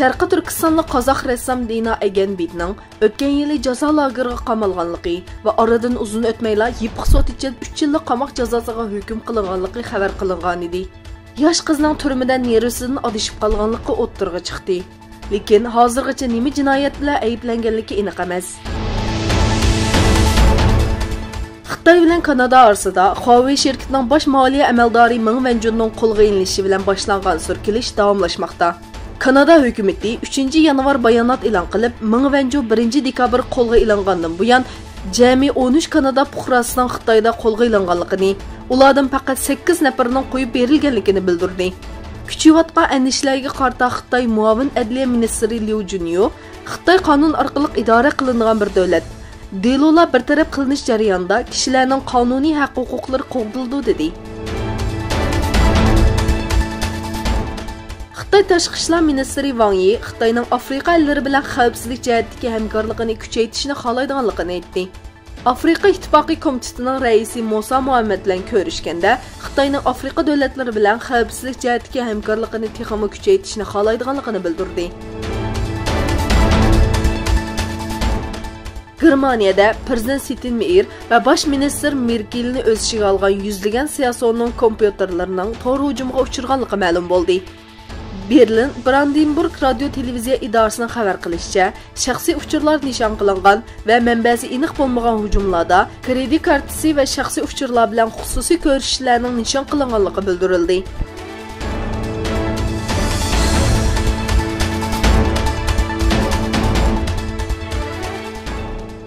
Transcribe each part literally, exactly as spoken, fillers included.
شەرقىي تۈركىستانلىق قازاق رەسسام دىنا ئەگەنبىتنىڭ ئۆتكەن يىلى جازا لاگېرىغا قامالغانلىقى ۋە ئارىدىن ئۇزۇن ئۆتمەيلا يېپىق سوت ئىچىدە ئۈچ يىللىق قاماق جازاسىغا ھۆكۈم قىلىنغانلىقى خەۋەر قىلىنغانىدى. ياش قىزنىڭ تۈرمىدە نېرۋىسىدىن ئادىشىپ قالغانلىقى ئوتتۇرىغا چىقتى. لېكىن ھازىرغىچە نېمە جىنايەت بىلەن ئەيىبلەنگەنلىكى ئېنىق ئەمەس. خىتاي بىلەن كانادا ئارىسىدا خۇاۋېي شىركىتىنىڭ باش مالىيە ئەمەلدارى مېڭ ۋەنجۇننىڭ قولغا ئېلىنىشى بىلەن باشلانغان سۈركىلىش داۋاملاشماقتا. كانادا ھۆكۈمىتى ئۈچىنچى يانۋار بايانات ئېلان قىلىپ، مېڭ ۋەنجۇ بىرىنچى دېكابىر قولغا ئېلىنغاندىن بۇيان، جەمئىي ئون ئۈچ كانادا پۇقراسىنىڭ خىتايدا قولغا ئېلىنغانلىقىنى، ئۇلاردىن پەقەت سەككىز نەپىرىنىڭ قويۇپ بېرىلگەنلىكىنى بىلدۈردى. كۈچىيىۋاتقان ئەندىشىلەرگە قارىتا خىتاي مۇئاۋىن ئەدلىيە مىنىستىرى ليۇ جۈنيو، خىتاي قانۇن ئارقىلىق ئىدارە قىلىنىدىغان بىر دۆلەت. دېلولار بىر تەرەپ قىلىنىش جەريانىدا كىشىلەرنىڭ قانۇنىي ھەق-ھوقۇقلىرى قوغدىلىدۇ، دېدى. خىتاي تاشقى ئىشلار مىنىستىرى ۋاڭ يى خىتاينىڭ ئافرىقا ئەللىرى بىلەن خەۋپسىزلىك جەھەتتىكى ھەمكارلىقىنى كۈچەيتىشنى خالايدىغانلىقىنى ئېيتتى. ئافرىقا ئىتتىپاقى كومىتېتىنىڭ رەئىسى مۇسا مۇھەممەد بىلەن كۆرۈشكەندە، خىتاينىڭ ئافرىقا دۆلەتلىرى بىلەن خەۋپسىزلىك جەھەتتىكى ھەمكارلىقىنى تېخىمۇ كۈچەيتىشنى خالايدىغانلىقىنى بىلدۈردى. گېرمانىيەدە پىرېزىدېنت سىتېنمېيېر ۋە باش مىنىستىر مېركېلنى ئۆز ئىچىگە ئالغان يۈزلىگەن سىياسىيوننىڭ كومپيۇتېرلىرىنىڭ تور ھۇجۇمىغا ئۇچرىغانلىقى مەلۇم بولدى. بېرلىن براندېنبۇرگ رادىيو تېلېۋىزىيە ئىدارىسىنىڭ خەۋەر قىلىشىچە، شەخسىي ئۇچۇرلار نىشان قىلىنغان ۋە مەنبەسى ئېنىق بولمىغان ھۇجۇملاردا كىرېدىت كارتىسى ۋە شەخسىي ئۇچۇرلار بىلەن خۇسۇسىي كۆرۈشۈشلەرنىڭ نىشان قىلىنغانلىقى بىلدۈرۈلدى.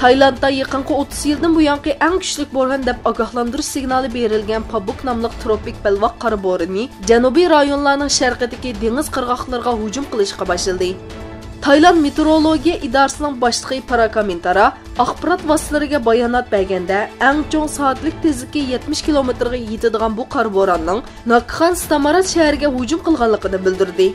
تايلاندتا يېقىنقى ئوتتۇز يىلدىن بۇيانقى ئەڭ كۈچلۈك بوران دەپ ئاگاھلاندۇرۇش سىگنالى بېرىلگەن پابۇك ناملىق تروپىك بەلباغ قارا بورىنى جەنۇبىي رايونلارنىڭ شەرقىدىكى دېڭىز قىرغاقلىرىغا ھۇجۇم قىلىشقا باشلىدى. تايلاند مېتېئورولوگىيە ئىدارىسىنىڭ باشلىقى پاراكامىنتارا ئاخبارات ۋاسىتىلىرىگە بايانات بەرگەندە، ئەڭ چوڭ سائەتلىك تېزلىكى يەتمىش كىلومېتىرغا يېتىدىغان بۇ قارا بوراننىڭ ناكخان ستامارات شەھىرىگە ھۇجۇم قىلغانلىقىنى بىلدۈردى.